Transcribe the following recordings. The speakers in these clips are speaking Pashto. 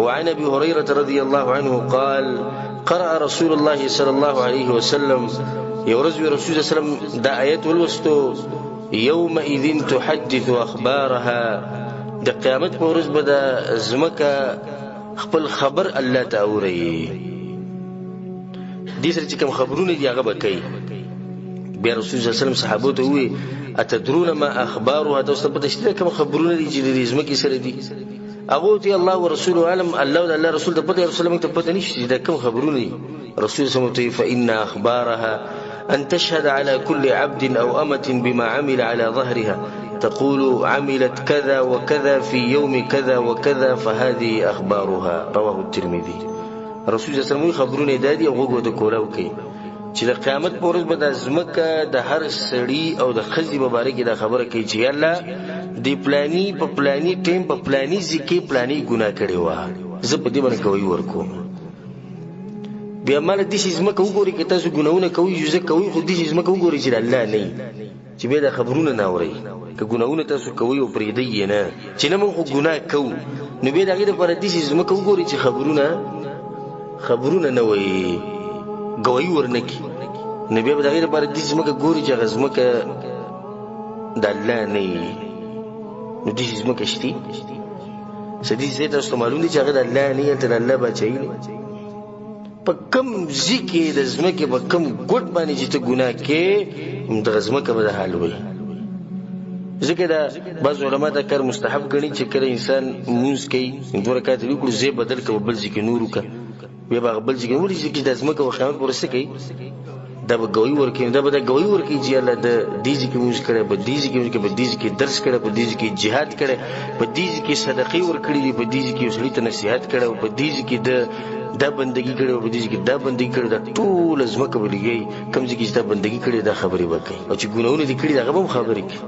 وعن ابي هريره رضي الله عنه قال قرأ رسول الله صلى الله عليه وسلم یو ورځ رسول الله صلی الله علیه وسلم دا آیت ولوستو، يومئذ تحدث اخبارها، د قیامت په ورځ به د ځمکه خپل خبر الله ته اوري. دې سره چې کوم خبرونه دي هغه به کوي. بیا رسول الله صلی الله علیه وسلم صحابو ته وویل اتدرون ما اخبارها، تاسو ته پته شته کوم خبرونه دي چې د دې ځمکې سره دي؟ هغه ته الله او رسول عالم، الله او الله رسول ته پته، رسول موږ ته پته نشته چې دا کوم خبرونه دي. رسول صلی الله علیه وسلم فإن أخبارها أن تشهد على كل عبد أو أمة بما عمل على ظهرها، تقول عملت كذا وكذا في يوم كذا وكذا فهذه أخبارها. رواه الترمذي. رسول صلی الله علیه وسلم خبرونه دادي او غوږ ورته کولاو کوي چې د قیامت په ورځ به د ځمکه د هر سړي او د ښځې په باره کې دا خبره کوي چې یاله د پلاني په پلاني ټیم په پلاني ځای کې پلاني ګناه کړې وه، زه په دې باندې ګواهي ورکوم. بیا ماله داسې ځمکه وګورئ که تاسو ګناهونه کوئ زه کوئ، خو داسې ځمکه وګورئ چې د الله نه وي، چې بیا دا خبرونه نه اورئ. که ګناهونه تاسو کوئ او پرېږدئ یې نه، چې نه موږ خو ګناه کوو، نو بیا د هغې دپاره داسې ځمکه وګورئ چې خبرونه نه وایي، ګواهي ورنه کړي. نو بیا به د هغې دپاره داسې ځمکه ګوري چې هغه ځمکه د الله نه وي. نو داسې ځمکه شتي څه داسې ځای تاسو ته معلوم دی چې هغه د الله نه وي، هلته د الله باچاهي نه. په کم ځای کې د ځمکې په کم ګوټ باندې چې ته ګناه کې، همدغه ځمکه به د حال وي. ځکه دا بعض علما دا کار مستحب ګڼي چې کله انسان لمونځ کوي دوه رکعته یې وکړو، ځای بدل کړه، په بل ځای کې نور وکړه، بیا به هغه بل ځای کې ولې چې د ځمکه په قیامت پورې څه کوي، دا به ګواهي ورکوي، دا به دا ګواهي ورکوي چې الله د دې ځای کې لمونځ کړی، په دې ځای کې لمونځ کړی، په دې ځای کې درس کړی، په دې ځای کې جهاد کړی، په دې ځای کې صدقې ورکړي دي، په دې ځای کې یو سړي ته نصیحت کړی، په دې ځای کې دا بندګي کړې، په دې ځای کې دا بندګي کړې، دا ټوله ځمکه به لګوي کوم ځای کې چې دا بندګي کړې دا خبرې به کوي، او چې ګناهونه دې کړي هغه به هم خبرې کوي.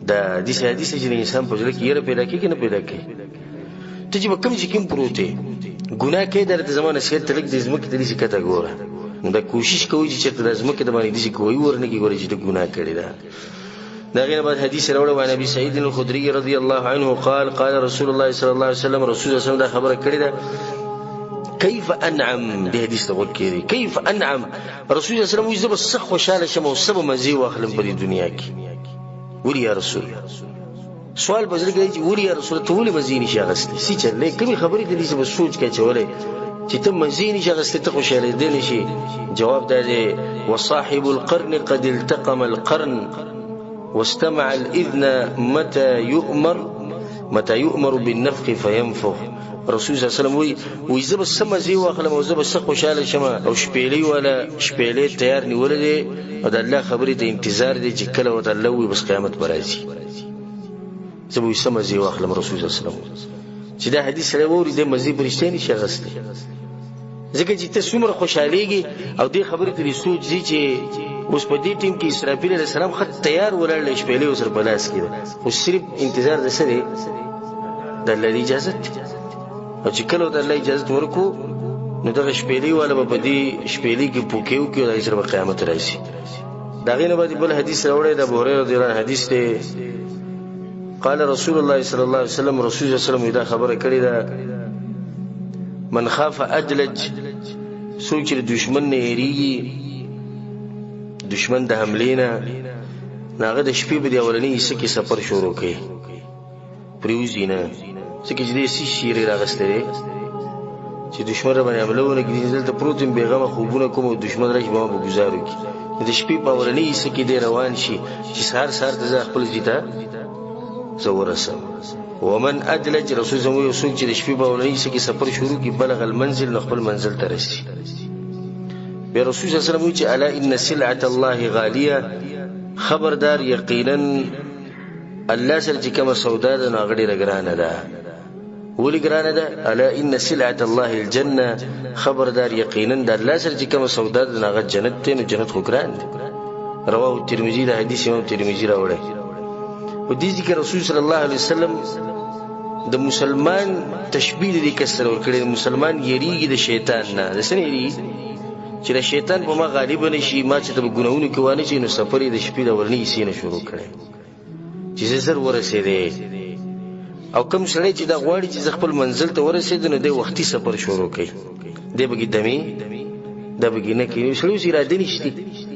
دا داسې حدیث چې د انسان په زړه کې یره پیدا کېږي که نه پیدا کوي؟ ته چې په کوم ځای کې هم پروت یې ګناه کوې، دا درته زما نصیحت ته لږ د ځمکې ته داسې کته ګوره، نو دا کوشش کوي چې چېرته د ځمکې د باندې داسې ګواهي ورنه کړي، ګوره چې ته ګناه کړې ده. دا غیر بعد حدیث راوړی وعن ابي سعید الخدري رضی الله عنه قال قال رسول الله صلی الله علیه وسلم، رسول الله صلی الله علیه وسلم دا خبره کړې ده، کیف انعم، دې حدیث ته غوږ کړئ، کیف انعم، رسول الله صلی الله علیه وسلم وایي زه به سخت خوشحاله شم او څه به مزې واخلم په دې دنیا کې. ولې یا رسول الله؟ سوال په زړه کې دی چې ولې یا رسول الله ته ولې مزې نشي اخیستی؟ څه چل دی؟ کومې خبرې ته داسې به سوچ کې اچولی چې ته مزې نشي اخیستی، ته خوشحالېدی نشي؟ جواب دا دی وصاحب القرن قد التقم القرن واستمع الإذن متى يؤمر متى يؤمر بالنفخ فينفخ. رسول صلی الله علیه وسلم وایي وایي زه به څه مزې واخلم او زه به څه خوشحاله شم، او شپېلۍ والا شپېلۍ تیار نیولی دی او د الله خبرې ته انتظار دی چې کله ورته الله ووایي بس قیامت به راځي، زه به وایي څه مزې واخلم. رسول صلی الله علیه وسلم چې دا حدیث سړی واوري دی مزې په رښتیا نشي اخیستی، ځکه چې ته څومره خوشحالېږي او دې خبرې ته دې سوچ ځي چې اوس په دې ټیم کې اسرافیل علیه السلام ښه تیار ولاړ دی، شپېلۍ ورسره په لاس کې ده، خو صرف انتظار د څه دی؟ د الله د اجازت دی. او چې کله ورته الله اجازت ورکړو نو دغه شپېلۍ والا به په دې شپېلۍ کې پوکې وکړي او د هغې سره به قیامت راشي. د هغې نه بعد بل حدیث راوړی د ابو هریره رضی الله عنه حدیث دی، قال رسول الله صلی الله علیه وسلم، رسول الله صلی الله علیه وسلم دا خبره کړې ده، من خاف ادلج، څوک چې دښمن نه یریږي، دښمن د حملې نه، نو هغه د شپې په دې اولنۍ حصه کې سفر شروع کوي، پرېوځي نه، ځکه چې دې څه شي یې راغستی دی چې دښمن را باندې حمله ونه کړي، دلته پروت یم بېغمه خوبونه کوم او دښمن راشي به ما په ګوزار وکړي. نو د شپې په اولنۍ حصه کې دی روان شي چې سهار سهار ته زه خپل ځای ته زه ورسم. ومن ادلج، رسول زموږ یو څوک چې د شپې په اولنۍ حصه کې سفر شروع کړي، بلغ المنزل، نو خپل منزل ته رسي. بیا رسول صلی الله علیه وسلم وایي چې الا ان سلعة الله غالیه، خبردار یقینا الله سره چې کومه سودا ده نو هغه ډېره ګرانه ده. ولې ګرانه ده؟ الا ان سلعة الله الجنة، خبردار یقینا د الله سره چې کومه سودا ده نو هغه جنت دی، نو جنت خو ګران دی. رواه الترمذي، دا حدیث امام ترمذي راوړی. په دې ځای کې رسول صلی الله علیه وسلم د مسلمان تشبیه د دې کس سره ورکړې، مسلمان یریږي د شیطان نه، د څه نه یریږي؟ چې د شیطان په ما غالب نه شي، ما چې ته په ګناهونو کې وانه شي، نو سفر یې د شپې د اولنۍ حصې نه شروع کړی چې زه زر ورسېدې. او کوم سړی چې دا غواړي چې زه خپل منزل ته ورسېږم، نو دی وختي سفر شروع کوي. دی به کې دمې دا به کې نه کوي. سړی اوس اراده نشته،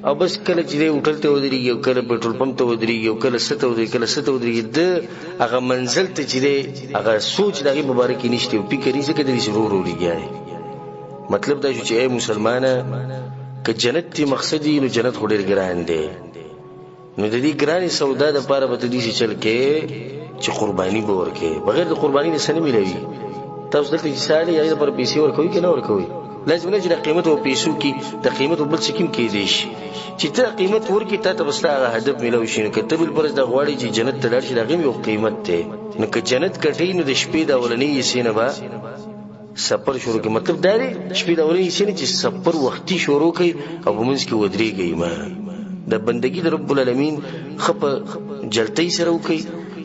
او بس کله چې دی هوټل ته ودرېږي، او کله پټرول پمپ ته ودرېږي، او کله څه ته ودرېږي، کله څه ته ودرېږي، ده هغه منزل ته چې دی هغه سوچ د هغې په باره کې نشته او فکر یې ځکه دی چې ورو ورو لګیا دی. مطلب دا شو چې ای مسلمانه، که جنت تی مقصد وي نو جنت خو ډېر ګران دی، نو د دې ګرانې سودا دپاره به ته داسې چل کې چې قرباني به ورکې، بغیر د قرباني نه څه نه میلاوي. تاسو دلته چې څه اخلئ هغې دپاره پیسې ورکوئ که نه ورکوئ؟ لازم نه چې د قیمت او پیسو کې د قیمت او بل څه کې هم کېدی شي چې ته قیمت ورکړې، تا ته به ستا هغه هدف میلاو شي. نو که ته بالفرض دا غواړې چې جنت ته لاړ شي، د هغې هم یو قیمت دی. نو که جنت ګټې نو د شپې د اولنۍ حصې نه به سفر شروع کړي. مطلب دا دی شپې د اولنۍ حصې نه چې سفر وختي شروع کړئ او په منځ کې ودرېږئ مه. د بندګي د رب العالمین ښه په جلتۍ سره وکړئ،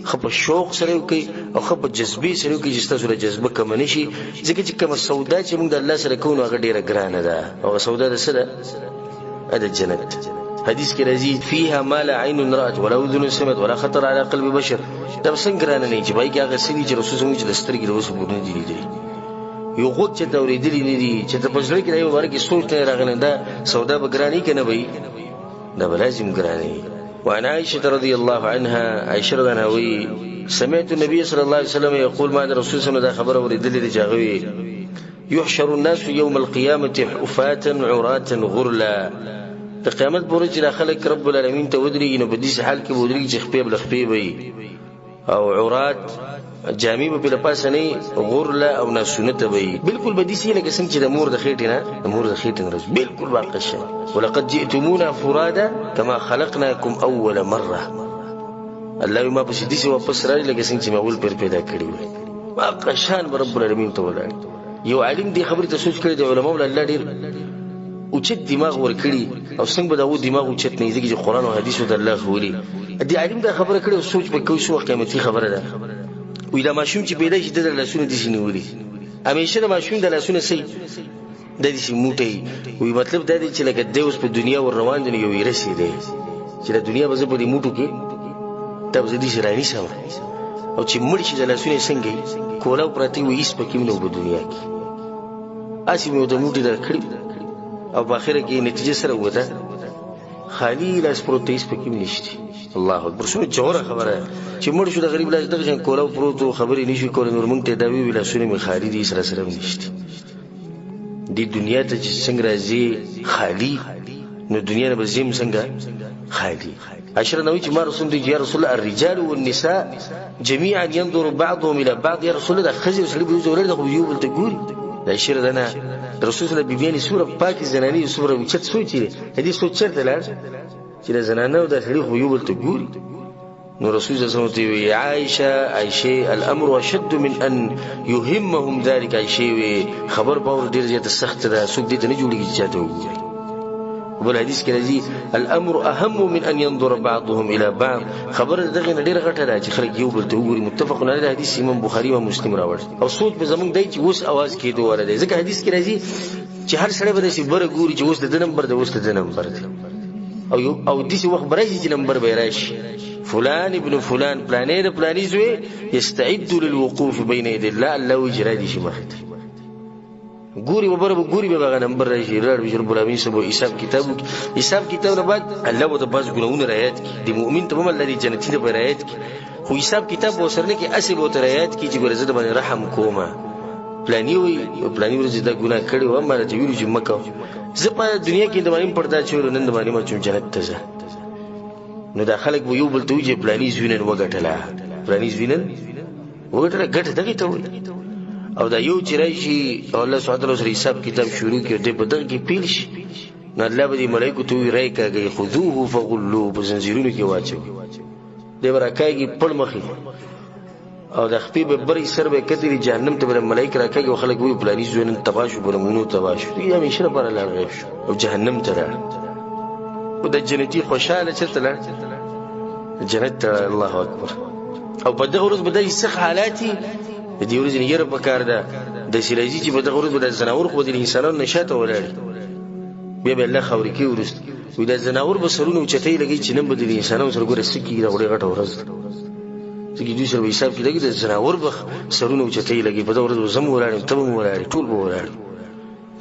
ښه په شوق سره وکړئ، او ښه په جذبې سره وکړئ چې ستاسو له جذبه کمه نه شي. ځکه چې کومه سودا چې موږ د الله سره کوو نو هغه ډېره ګرانه ده. هغه سودا د څه ده؟ د جنت. حدیث کې راځي فيها ما لا عین رأت ولا اذن سمعت ولا خطر على قلب بشر. دا به څنګه ګرانه نه وي چې په هغې کې هغه څه دي چې رسول صلی الله علیه وسلم چې د سترګې له اوسه پورې نه دي لیدلي، یو غوږ چې ته اورېدلي نه دي، چې ته په زړه کې د یو باره کې سوچ نه راغلی، دا سودا به ګرانه وي که نه به وي؟ دا به لازم ګرانه وي. وعن عائشة رضي الله عنها، عائشة رضي الله عنها وی سمعت النبي صلى الله عليه وسلم يقول، ما رسول صلى الله عليه وسلم خبر ورېدلې دي چې هغه وی يحشر الناس يوم القيامة حفاة عراة غرلا. د قیامت پر ورځ چې دا خلک رب العالمین ته ودرېږي نو په داسې حال کې به ودرېږي چې خپې به له خپې به وي، او عرات جامې به پرې له پاسه نه وي، غرله او ناسنته به وي. بالکل به داسې لکه څنګه چې د مور د خېټې نه، د مور د خېټې نه راځي، بالکل واقع شي. ولقد جئتمونا فرادا كما خلقناكم اول مره. الله ما پسې داسې واپس راغی لکه څنګه چې مې اول پېر پیدا کړي وي. واقع شان به رب العالمین ته ولاړ. یو عالم دې خبرې ته سوچ کړی دی، علماو له الله ډېر اوچت دماغ ورکړي، او څنګه به د هغو دماغ اوچت نه وي، ځکه چې قرآن او حدیث ورته الله ښوولي. دې عالم دا خبره کړې او سوچ به کوي څو قیمتي خبره ده. وایي دا ماشوم چې پیدا شي، ده د لاسونه داسې نیولي، همیشه د ماشوم د لاسونه څه دا داسې موټی وي. مطلب دا دی چې لکه دی اوس په دنیا ور روان دی، نو یو ویرس یې دی چې د دنیا به زه په دې موټو کې دا به زه داسې رانیسم، او چې مړ شي د لاسونه یې څنګه وي، کولاو پراته وي، هېڅ پکې هم نه و په دنیا کې، هسې مې ورته موټي درکړي، او په اخره کې نتیجه سره ووته، خالي لاس پروت دی، هېڅ پکې هم نشته. الله اکبر، څومره ژوره خبره ده چې مړ شو د غریب لاس دغه شان کولاو پروت و، خبرې نه شوې کولی، نور موږ ته یې دا وویل لاسونه مې خالي دي، هېڅ راسره هم نشته. دې دنیا ته چې څنګه راځې خالي، نو دنیا نه به ځې هم څنګه خالي. عائشة رضی الله عنها چې ما رسول دی، یا رسول الله الرجال والنساء جميعا ينظر بعضهم الى بعض، یا رسول الله دا ښځې او سړي به یو ځای ولاړ دي، خو یو بل ته ګوري. د عائشة رضی الله عنها د رسول الله بیبیانې څومره پاکې زنانې، څومره اوچت سوچ یې دی، د دې سوچ چېرته لاړ چې د زنانه او د سړي خو یو بل ته ګوري. نو رسول الله صلی الله علیه وسلم ته وی عائشه، عائشه الامر اشد من ان يهمهم ذلك. عائشه وی خبر باور ډیر زیات سخت ده، څوک دې ته نه جوړیږي چې چاته وګوري. بل حدیث کې راځي الامر اهم من ان ينظر بعضهم الى بعض. خبر دغه نه ډیره غټه ده چې خلک یو بل ته وګوري. متفق علیه حدیث امام بخاری او مسلم راوړ. او سوچ به زمونږ دی چې اوس اواز کېدو ولا دی، ځکه حدیث کې راځي چې هر سړی به داسې بره ګوري چې اوس د ده نمبر دی، اوس د ده نمبر دی، او یو او داسې وخت به راشي چې نمبر به یې راشي، فلان ابن فلان، پلانی د پلاني زوی، یستعد للوقوف بین یدی الله. الله وایي چې را دي شي مخې ته، ګوري به بره به ګوري به هغه نمبر راشي، لاړ به شي، رب العالمین سره به حساب کتاب وکړي. حساب کتاب نه بعد الله به ورته بعض ګناهونه رعایت کړي، د مؤمن ته به هم الله دې جنتي ته به رعایت کړي، خو حساب کتاب به ورسره نه کړي، هسې به ورته رعایت کړي چې ګوره زه در باندې رحم کوم، پلاني وایي پلاني ورځې دا ګناه کړې وه، ما راته ویلي چې مه کوه، زه په دنیا کې د باندې هم پرده اچولو، نن د باندې هم اچوم، جنت ته ځه. نو دا خلک به یو بل ته وایي چې پلاني زوی نن وګټله، پلاني زوی نن وګټله، ګټه دغې ته وایي. او دا یو چې راشي او الله سبحانه وتعالی سره حساب کتاب شروع کړي، دی په دغه کې پیل شي، نو الله به دې ملایکو ته ووایي رای کاږئ، خذوه فغلوه، په زنځیرونو کې واچوئ. دی به راکاږي پړ مخې، او د خپې به بري سر به کتلي، جهنم ته به ملایک راکاږي، او خلک وایي پلاني زوی نن تباه شو، په نمونو تباه شو، دی همیشه لپاره لاړ غیب شو او جهنم ته لاړ. او د جنتي خوشحاله چېرته لاړ؟ جنت ته لاړ. الله اکبر. او په دغه ورځ به داسې سخت حالات وي، د دې ورځې نه یره پکار ده، داسې راځي چې په دغه ورځ به د ځناور خو به د انسانانو نه شاته ولاړ، بیا به الله خاورې کوي وروسته. وایي دا ځناور به سرونه اوچتۍ لګوي چې نن به د انسانانو سره ګوره څه کېږي، دا خو ډېره غټه ورځ ده. ځکه دوی سره به حساب کې لګي، د ځناور به سرونه اوچتوي لګي. په دغه ورځ به زه هم ولاړ یم، ته به هم ولاړ یې، ټول به ولاړ یو.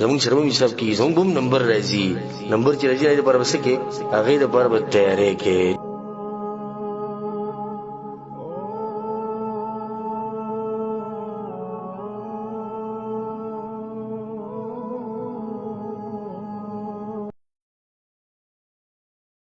زمونږ سره به هم حساب کېږي، زمونږ به هم نمبر راځي. نمبر چې راځي، هغې دپاره به څه کوې؟ هغې دپاره به تیاری کوې.